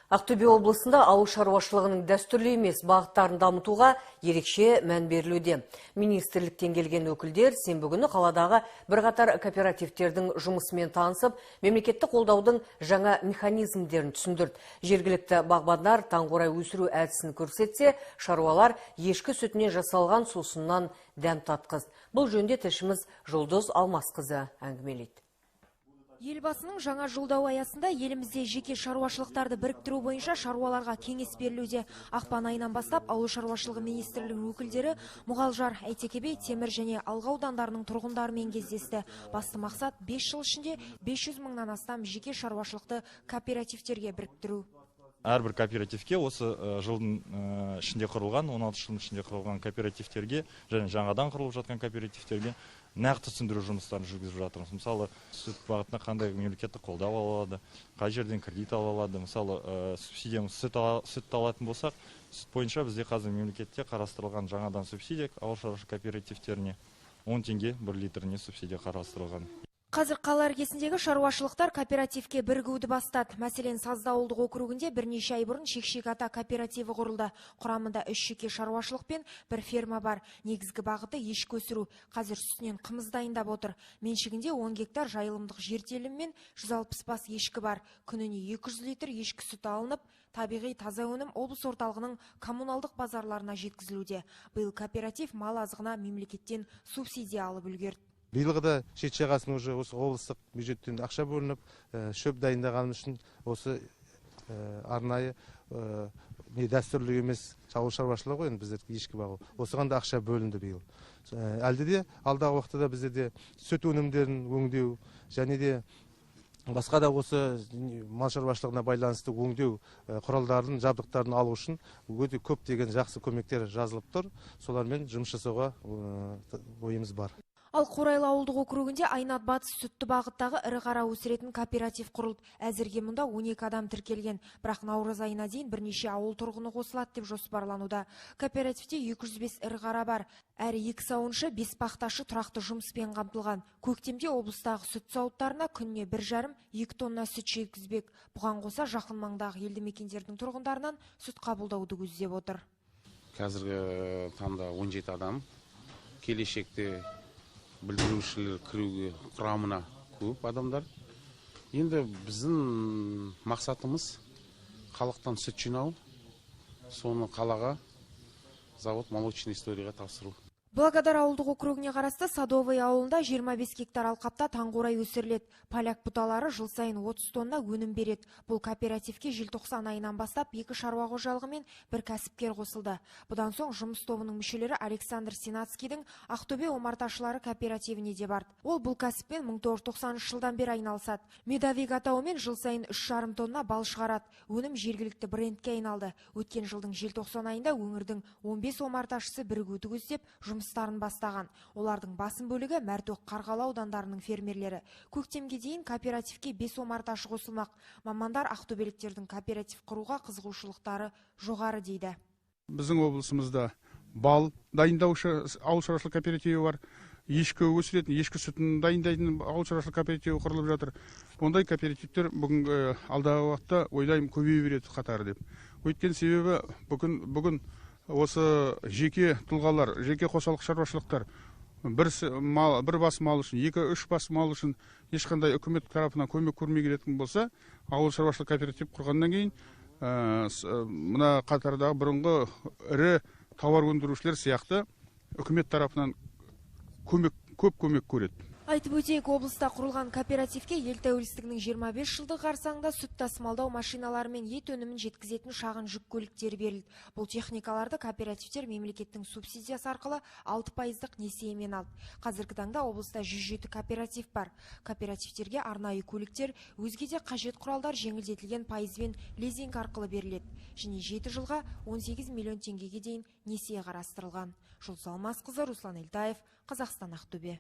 Ақтөбе облысында ауыл шаруашылығының дәстүрлі емес бағыттарын дамытуға ерекше мән берілуде. Министрліктен келген өкілдер сенбі күні қаладағы бірқатар кооперативтердің жұмысымен танысып, мемлекеттік қолдаудың жаңа механизмдерін түсіндірді. Жергілікті бағбандар таңқурай өсіру әдісін көрсетсе, шаруалар ешкі сүтінен жасалған сусыннан дәм татқызды. Бұл жөнінде тілшіміз Жұлдыз Алмасқызы әңгімелейді. Елбасының жаңа жолдауы аясында елімізде жеке шаруашылықтарды біріктіру бойынша шаруаларға кеңес берілуде. Ақпан айынан бастап Ауыл шаруашылығы министрлігінің өкілдері Мұғалжар, Әйтеке би, Темір және Алға аудандарының тұрғындарымен кездесті. Басты мақсат 5 жыл ішінде 500 мыңнан астам жеке шаруашылықты кооперативтерге біріктіру. Әрбір кооперативке осы жылдың ішінде құрылған, 16 жылдың ішінде құрылған кооперативтерге және жаңадан құрылып жатқан кооперативтерге нақты түсіндіру жұмыстарын жүргізіп жатырмыз. Мысалы, сүт бағытына қандай мемлекеттік қолдау ала алады, қай жерден кредит ала алады. Мысалы, субсидиямыз сүтті алатын болсақ, сүт бойынша бізде қазір мемлекетте қарастырылған жаңадан субсидия ауыл шаруашылық кооперативтеріне 10 теңге бір литріне субсидия қарастырылған. Қазір қала іргесіндегі шаруашылықтар кооперативке бірігуді бастады. Мәселен, Сазды ауылдық округінде бірнеше ай бұрын Шекшек ата кооперативі құрылды. Құрамында 3 жеке шаруашылық пен бір ферма бар. Негізгі бағыты ешкі өсіру. Қазір сүтінен қымыз дайындап отыр. Меншігінде 10 гектар жайылымдық жер телімі мен 160 бас ешкі бар. Күніне 200 литр ешкі сүті алынып, табиғи таза өнім облыс орталығының коммуналдық базарларына жеткізілуде. Биыл кооператив мал азығына мемлекеттен субсидия алып үлгерді. Биылғы да шет жағасын уже осы облыстық бюджеттен ақша бөлініп, шөп дайындағанымыз үшін осы арнайы не дәстүрлі емес ауыл шаруашылығы ғой енді біздер ешкі бағу. Осыған да ақша бөлінді биыл. Әлде де алдағы уақытта да бізде де сүт өнімдерін өңдеу және де басқа да осы мал шаруашылығына байланысты өңдеу құралдарын, жабдықтарын алу үшін өте көптеген жақсы көмектер жазылып тұр. Солармен жұмыс жасауға ойымыз бар. Ал Қорайлы ауылдық округінде Айнат Батыс сүтті бағыттағы ірі қара өсіретін кооператив құрылды. Әзірге мұнда 12 адам тіркелген, бірақ наурыз айына дейін бірнеше ауыл тұрғыны қосылады деп жоспарлануда. Кооперативте 205 ірі қара бар. Әрі 2 сауыншы, 5 бақташы тұрақты жұмыспен қамтылған. Көктемде облыстағы сүт зауыттарына күніне 1,5-2 тонна сүт жеткізбек. Бұған қоса жақын маңдағы елді мекендердің тұрғындарынан сүт қабылдауды көздеп отыр. Қазіргі таңда 17 адам, келешекте білдірушілер кіруге құрамына көп адамдар. Енді біздің мақсатымыз халықтан сүт жинау, соны қалаға завод молочный историяға тапсыру. Благодар ауылдық округіне қарасты Садовый ауылында 25 гектар алқапта таңқурай өсіріледі. Поляк бұталары жыл сайын 30 тонна өнім береді. Бұл кооперативке желтоқсан айынан бастап 2 шаруа қожалығы мен бір кәсіпкер қосылды. Бұдан соң жұмыс тобының мүшелері Александр Сенацкийдің Ақтөбе омарташылары кооперативіне де барды. Ол бұл кәсіппен 1990 жылдан бері айналысады. Медовик атауымен жыл сайын 3,5 тонна бал шығарады. Өнім жергілікті брендке айналды. Өткен жылдың желтоқсан айында өңірдің 15 омарташысы бірігуді көздеп жұмыстарын бастаған. Олардың басым бөлігі Мәртөк, Қарғалы аудандарының фермерлері. Көктемге дейін кооперативке 5 омарташы қосылмақ. Мамандар ақтөбеліктердің кооператив құруға қызығушылықтары жоғары дейді. Біздің облысымызда бал дайындаушы ауыл шаруашылық кооперативі бар. Ешкі өсіретін, ешкі сүтін дайындайтын ауыл шаруашылық кооперативі құрылып жатыр. Ондай кооперативтер бүгінгі алдағы уақытта ойлаймын көбейе береді қатары деп. Өйткені себебі бүгін осы жеке тұлғалар, жеке қосалқы шаруашылықтар бір бас мал үшін, 2-3 бас мал үшін ешқандай үкімет тарапынан көмек көрмей келетін болса, ауыл шаруашылық кооператив құрғаннан кейін мына қатардағы бұрынғы ірі тауар өндірушілер сияқты үкімет тарапынан көп көмек көреді. Айтып өтейік, облыста құрылған кооперативке ел тәуелсіздігінің 25 жылдығы қарсаңында сүт тасымалдау машиналары мен ет өнімін жеткізетін шағын жүк көліктері берілді. Бұл техникаларды кооперативтер мемлекеттің субсидиясы арқылы 6% несиемен алды. Қазіргі таңда облыста 107 кооператив бар. Кооперативтерге арнайы көліктер, өзге де қажет құралдар жеңілдетілген пайызбен лизинг арқылы беріледі. Және 7 жылға 18 миллион теңгеге дейін несие қарастырылған. Жұлдыз Алмасқызы, Руслан Елтаев, Қазақстан, Ақтөбе.